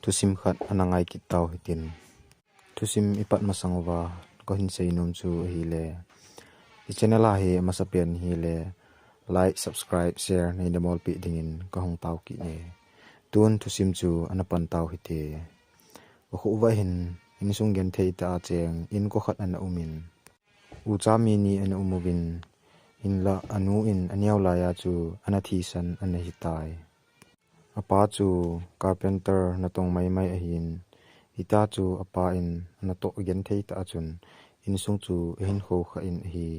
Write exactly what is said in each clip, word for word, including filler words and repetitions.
Thusim khat ana ngai kit tau hitin. Thusim ipat masang uva kahin seinom chu ahile, i channel a hi amasapen hile like, subscribe, share nei na bolpeh dingin kahung tao kit e. Tun thusim chu ana pan tau hite. Ka kho uva hin insung genthei tah a cheng inko khat ana um in, ucha mi ni ana um uvin, hinlah anu in aneo laiya chu ana thisan ana hitai. Apa chu carpenter natong maimai ahin, hitia chu apa in anatoh genthei tah a chun insung chu ahin khokha in ahi.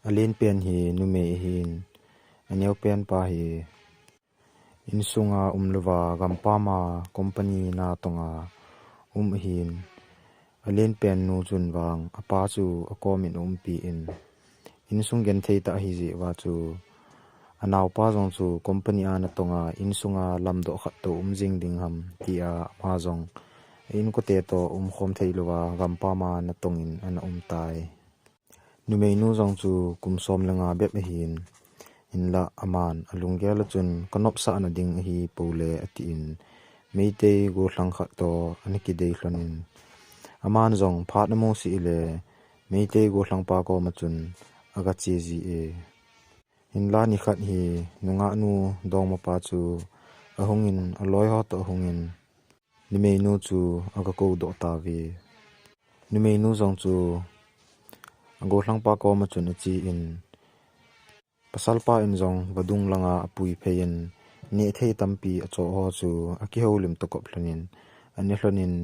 Alenpen hi numei ahin, aneopen pa hi insunga umlouva gampam a company natonga um ahin, alenpen nu chun vang apa chu akomin aumpi in, insung genthei tah ahijeh uva chu anaopa jong chu company a natonga insunga lamdoh khat tou um jing ding ham tia ama jong a inkote toh umkhom theilouva gampam a natongin ana umtai. Numeinu jong chu kum som le nga bep ahin, hinlah aman alunggel a chun kanopsahna ding ahi poule atin, Meitei gollhang khat toh ana kidei lhonin, aman jong phat amu seh le Meitei gollhangpa koma chun agache ji e. Hinlah nikhat hi nungahnu dongmapa chu ahungin, aloiho toh ahungin, numeinu chu agakoudoh tauve. Numeinu jong chu agollhangpa koma chun achen, pasalpa in jong vadung langa apuiphei in, nehthei tampi achoh ho chu akihoulim tokop lhonin, ane lhonin,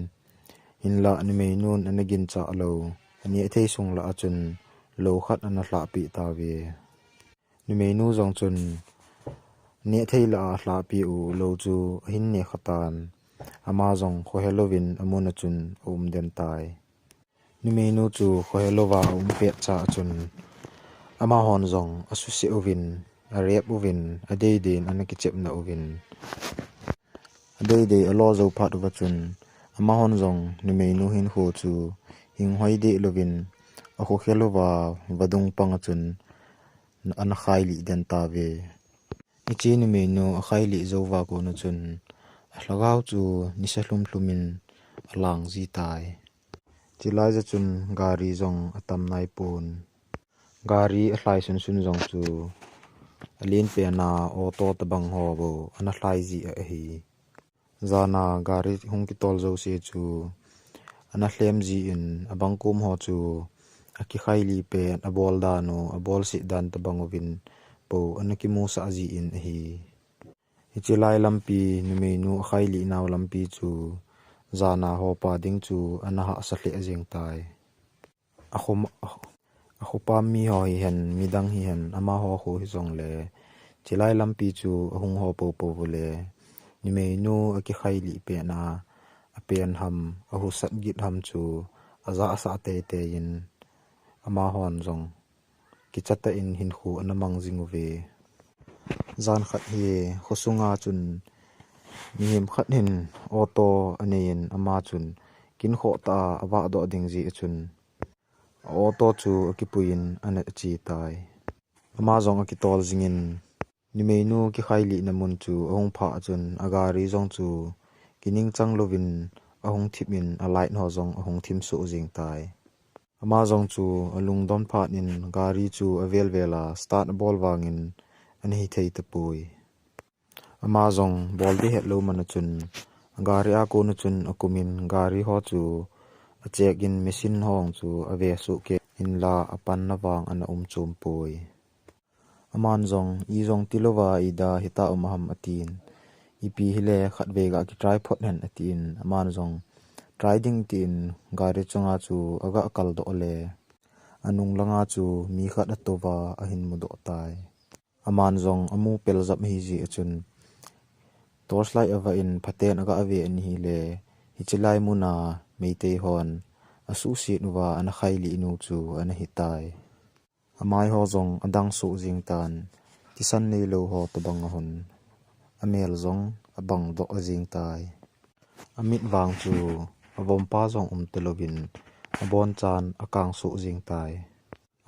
hinlah numeinun ana ginchah lou, anehthei sung lah a chun lou khat ana lhahpeh tauve. Numeinu jong chun nehthei lah a alhahpeh u lou chu ahin nekha tan, ama jong khohelouvin amun a chun aumden tai. Numeinu chu khohelouva aum petcha a chun, amahon jong asuse uvin, arep uvin, adeidei in ana kichepna uvin, adeidei alo jou phat uva chun, amahon jong numeinu hinkho chu hinghoi deh louvin, akhokhelouva vadung panga chun ana khailih den tauve. Hiche numeinu akhailih jouva kona chun, alhagao chu nisa lhumlhumin alang jitai. Chulaija chun gari jong atam naipon. Gari alhai sunsun jong chu alenpena auto tobang ho bou ana lhai ji ahi. Jana gari hung kitol jouse chu ana lhem jin, abang kom ho chu akikhailih pet, abol dan u, abolset dan tobang uvin pou ana kimusah jin ahi. Hiche lai lampi, numeinu akhailih nau lampi chu jana hopa ding chu ana hahsa lheh jeng tai. Akho, akhopam mi ho hihen, midang hihen, amaho kho hijongle, chulai lampi chu ahung ho poupou uleh, numeinu akikhailih petna apen ham, ahusat git ham chu ajahsah teitei in, amahon jong kichatah in hinkho ana mang jing uve. Jan khat hi khosunga chun mihem khat hin auto anei in, ama chun kinkhoh tah a avahdoh ding jeh a chun, a auto chu akipuiyin ana chetai. Ama jong akitol jingin, numeinu kikhailihna mun chu ahung phah a chun, agari jong chu kiningchang louvin ahung thip in, alight ho jong ahung thim soh jeng tai. Ama jong chu alungdon phat in, gari chu avel vel a start abol vangin ana hithei tapoi. Ama jong bol ding hetlou man a chun, gari a kon a chun akumin, gari ho chu acheck in, machine ho chu avesoh kei in, la apanna vang ana um chom poi. Aman jong, ijong tilouva ida hita um ham atin, ipi hile khatvei ga kitry phot hen atin, aman jong try ding tin gari chunga chu aga kaldoh le, anung langa chu mi khat atouva ahin mudoh tai. Aman jong amu peljep ahijeh a chun, torchlight avah in phaten aga ve in ahile, hiche lai muna Meitei hon asuhset uva ana khailih nu chu ana hitai. Amai ho jong adang soh jeng tan, thisan neilou ho tobang ahun, amel jong abangdoh jeng tai. Amit vang chu avompa jong um talouvin, abonchan akang soh jeng tai.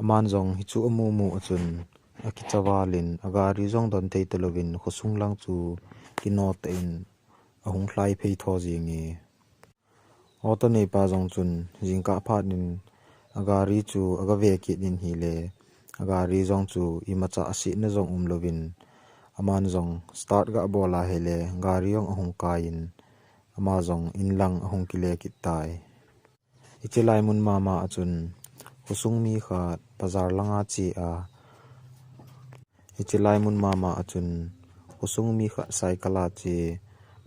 Aman jong hichu amumu a chun, akicha val in, agari jong don thei talouvin, khosung lang chu kino tah in, ahung lhai phei tho jenge. Auto neipa jong chun jingkah phat in agari chu aga ve kit in ahile, agari jong chu imacha asetna jong umlouvin, aman jong start ga bol ahile, gari jong ahung kai in, ama jong inlang ahung kile kit tai. Hiche lai mun mama a chun, khosung mi khat bazar langa che a, hiche lai mun mama a chun, khosung mi khat cycle a che,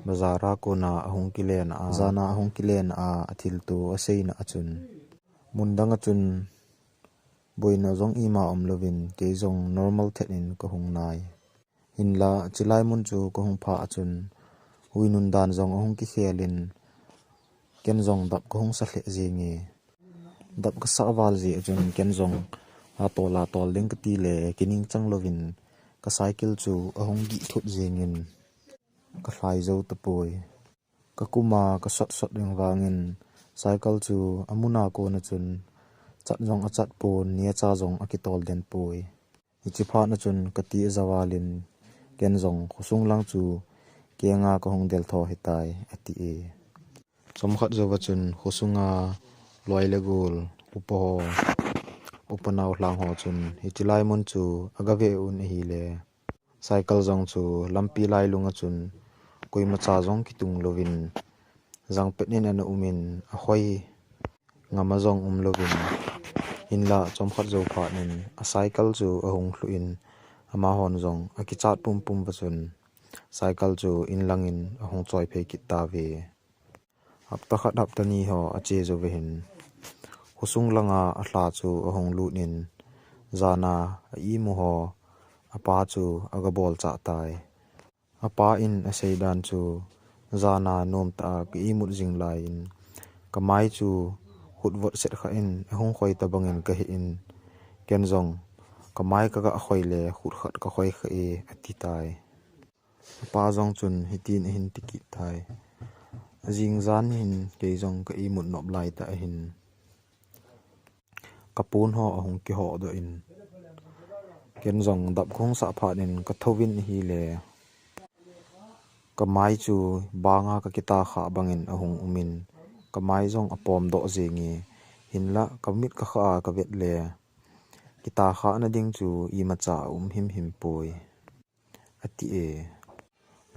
bazar a kona ahung kilen a, jana ahung kilen a, athilto aseina a chun, mun dang a chun, boina jong ima umlouvin, kei jong normal thet in kahung nai. Hinla, hiche lai mun chu kahung pha a chun, hui nun dan jong ahung kikhel in, ken jong dap kahung sa lheh jenge. Dap kasa val jeh a chun, ken jong atol atol ding kati le, kining chang louvin, ka cycle chu ahung gih thut jengin, kalhai jou tapoi. Kakuma kasot sot ding vangin, cycle chu amun a kona chun, chat jong achat pon, neocha jong akitol den poi. Hiche phat na chun kati aja val in, ken jong khosung lang chu kenga kahung del tho hitai, ati e. Chomkhat jouva chun khosunga loi le gol, upa ho, upa nao lhang ho chun, hiche lai mun chu aga ve un ahile, cycle jong chu lampi lailung a chun, koimacha jong kitung louvin, jangpet in ana um in, ahoi ngam a jong umlouvin, hinla chomkhat jou phat in, a cycle chu ahung lhu in, amahon jong akichat pumpum uva chun, cycle chu inlang in ahung choi phei kit tauve. Hapta khat hapta ni ho ache jouva hin, khosung langa alha chu ahung lut in, jana a imu ho, apa chu aga bol chah tai. Apa in asei dan chu, jana nomtah a ka imut jing lai in, kamai chu khut vot set kha in, ahung khoi tabang in kahe in, ken jong kamai kaga khoi le khut khat kakhoi kha e, ati tai. Apa jong chun hitin ahin ti kit tai. Ajing jan hin kei jong ka imut nop lai tah ahin, kapon ho ahung kiho doh in, ken jong dap kahung sah phat in kathouvin ahile, kamai chu banga kakita kha bangin ahung um in, kamai jong apom doh jenge, hinla kamit kakha a kavet le, kita khah na ding chu imacha aum himhim poi, ati e.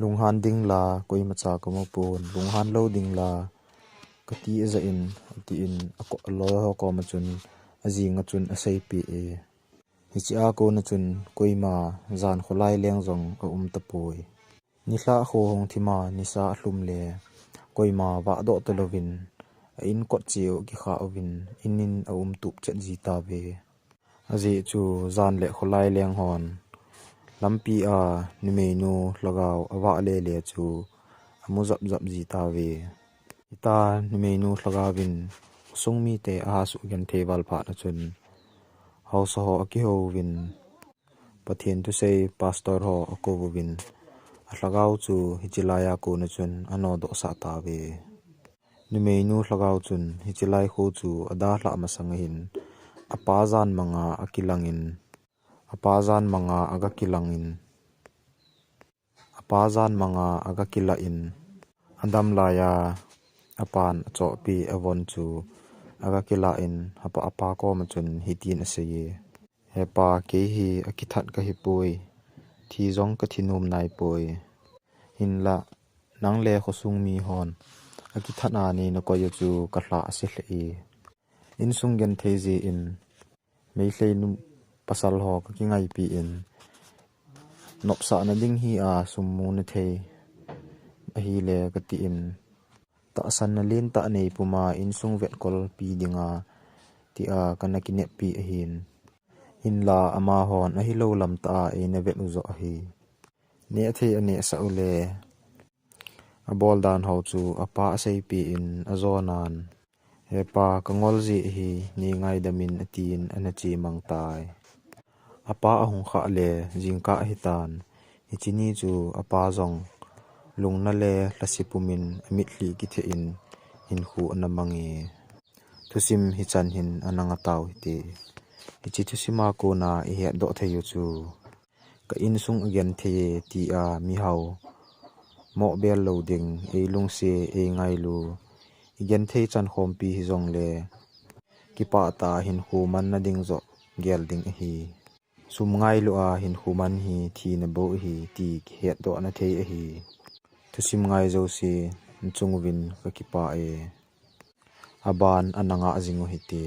Lunghan ding la, koimacha kamu pon, lunghan lou ding la, kati aja in, ati in, ako-, aloi ho koma chun, ajing a chun aseipeh e. Hiche a kona chun, koima jan kholai leng jong aum tapoi. Nilhah kho hung thim a, nisa alhum le, koima vahdoh talouvin, a in kot cheh u kikhah uvin, in in aum tup chet ji tauve. Ajeh chu jan le kholai leng hon, lampi a numeinu lhagao avah lele chu amu japjap ji tauve. Hita numeinu lhagao vin khosung mite ahasuh genthei val phat a chun, haosa ho akihouvin, Pathen thusei pastor ho akouvin, alhagao chu hiche laiya kona chun anodoh sah tauve. Numeinu lhagao chun hiche lai kho chu adalhah masang ahin, apa jan manga akilangin, apa jan manga aga kilangin, apa jan manga aga kilah in, adam laiya apan achohpeh avon chu aga kilah in, apa, apa koma chun hitin asei e. He pa, kei hi akithat kahipoi, thi jong kathi nom naipoi. Hinlah, nang le khosung mi hon akithat a nei nakoi u chu kalhah ase lheh e. Insung genthei jeh in, Meitei nu pasal ho kakingaipi in, nopsahna ding hi a sum mu nathei ahile kati in, tahsanna lentah nei puma insung vetkolpi dinga, tia kana kineppi ahin. Hinla amahon ahilou lam tah a eina vet u joh ahi. Nehthei anehsah u le, abol dan ho chu apa aseipeh in ajonan, He pa, kangol jeh ahi, nei ngaidam in, atin ana chemang tai. Apa ahung khah le jingkah ahitan, hiche ni chu apa jong lungna le lhase pumin amitlhi kitheh in hinkho ana mang e. Thusim hichan hin ana ngatau hite. Hiche thusima kona ihetdoh thei u chu, ka insung agenthei e, tia mihao mohbel lou ding, ei lungse, ei ngailu, i genthei chan khompi hijongle, kipah tah a hinkho manna ding joh gel ding ahi. Sum ngailu a hinkho man hi thina bou ahi ti kihetdohna thei ahi. Thusim ngai jouse nachung uvin kakipah e. Aban ana ngah jing u hite.